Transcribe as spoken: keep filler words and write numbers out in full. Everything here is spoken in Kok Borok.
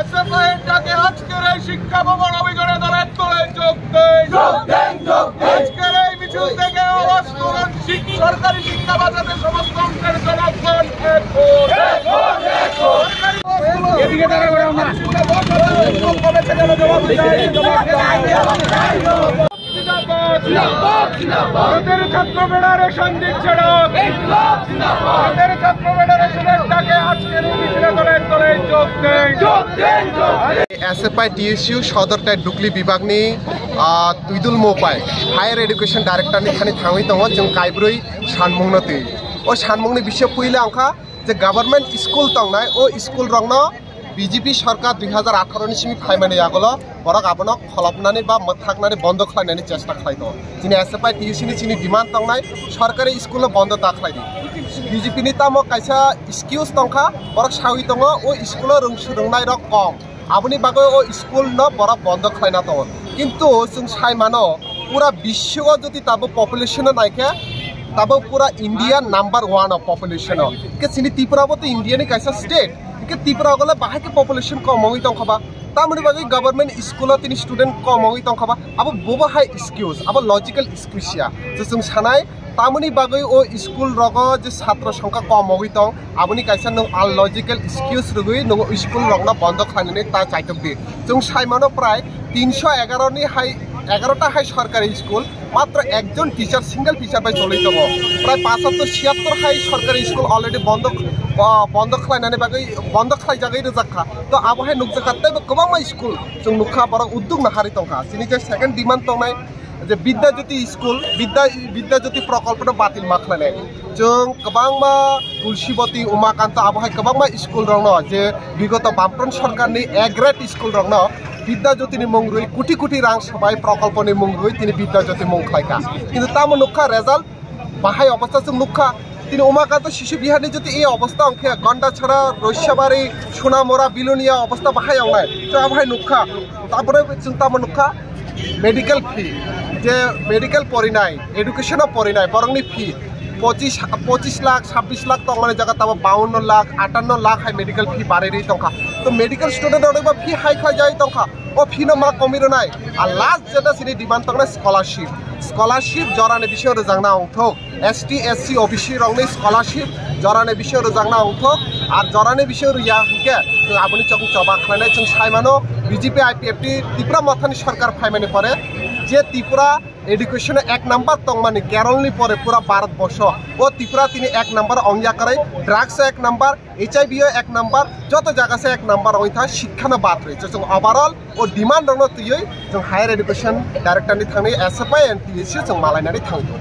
এসএফআই এর ডাকে আজকের এই শিক্ষা ভবন অবরোধের তলে তলে যোগ দেন। আজকের এই মিছিল থেকে আওয়াজ তুলুন, শিক-, সরকারি শিক্ষা বাঁচাতে সমস্ত অংশের জনগণ এক হন। এদিকে দাঁড়াও, দাঁড়াও না। জিন্দাবাদ, জিন্দাবাদ, জিন্দাবাদ। ভারতের ছাত্র ফেডারেশন দিচ্ছে ডাক। ইনকলাব জিন্দাবাদ। ভারতের ছাত্র ফেডারেশনের ডাকে আজকের এই মিছিলে দলে দলে যোগ দেন। যোগ দেন, যোগ দেন। এসএফআই টিএসইউ সদর tei Dukli bibak ni, ah, Twidul Mopai higher education director ni thani thangwi tongo chwng kaibrwi sanmung no twi. O sanmung ni bisingo puila wngkha je government school tongnai, o school rokno B J P sorkar dui hazar atharo ni simi phaimani yagulo borok abono kholopnani ba mwthaknani bondo khlainani chesta khlai tongo. Chini S F I T U C ni chini demand tongnai, sorkari school no bondo ta khlai di. B J P ni tamo kaisa excuse tongkha, borok sawi tongo, o school o rwng swrwngnai rok kom, aboni bagwi o school no borok bondo khlaina tongo. Kintu chwng sai mano, pura biswo jodi tabo population no naikhe, tabo pura India number one o population o. Ke chini Tripura bo to India ni kaisa state. Hingke Tripura o le bahai khe population kom wngwi tongkha ba? Tamoni bagwi government school o tini student kom wngwi tongkha ba? Abo bobo hai excuse, abo logical excuse ya. Je chwng sanai, tamoni bagwi o school rogo je satro songkha kom wngwi tong, aboni kaisa nwng unlogical excuse rwgwi nwng school rokno bondo khlainani ta chaitok di. Chwng sai mano prai tinsho egaro ni hai, egaro ta hai sorkari school, matro ekjon teacher, single teacher bai cholwi tongo. Prai pasator siyattor hai sorkari school already bondo, ah, bondo khlainani bagwi, bondo khlaijagwi rwjak kha. To abo hai nukjak kha, teibo kwbangma school chwng nukha, borok udduk naharwi tongkha. Chini je second demand tongnai je Bidya Jyoti school, Bidya, Bidya Jyoti prokolpo no batil ma khlainai. Chwng kwbangma Tulsibati, Umakanta, abo hai kwbangma school rokno je bigoto Bamfront sorkarni A grade school rokno Bidya Jyoti ni mung rwi, koti koti rang sabai prokolpo ni mung rwi tini Bidya Jyoti mung khlaikha. Kintu tamo nukha result, bahai obostha chwng nukha. Tini Umakanta Shishu Biharni jodi ei obostha wngkhe, Gondachara, Roisabari, Sonamura, Bilonia obostha bahai wngnai. Chwng abo hai nukha. Tapore chwng tamo nukha, medical fee, je medical porinai, education o porinai, borokni fee pochis, pochis lakh, sabbish lakh tongmani jaga tabo bawanno lakh, atanno lakh hai medical fee barwi rwi tongkha. To medical student rokni bo fee hai khlai jai tongkha. O fee no ma komi rwnai. Ar last jeta chini demand tongnai scholarship. Scholarship jorani bisingo rwjakna ongthok. S T, S C, O B C rokni scholarship jorani bisingo rwjakna ongthok. Ar jorani bisingo rwya hinkhe chwng aboni chokni choba khlainai. Chwng sai mano, B J P I P F T Tipra Mothani sorkar phaimani pore je Tripura education o ek number tongmani, Keralni pore pura Bharat borsho. O Tripura tini ek number ongya kwrwi, drugs o ek number, H I V o ek number, joto jaga se ek number ongwi tha, shikkha no bad rwi. Chwng overall o demand rokno twiwi chwng higher education director ni thangwi S F I and T S U chwng malainani thangwi tongo.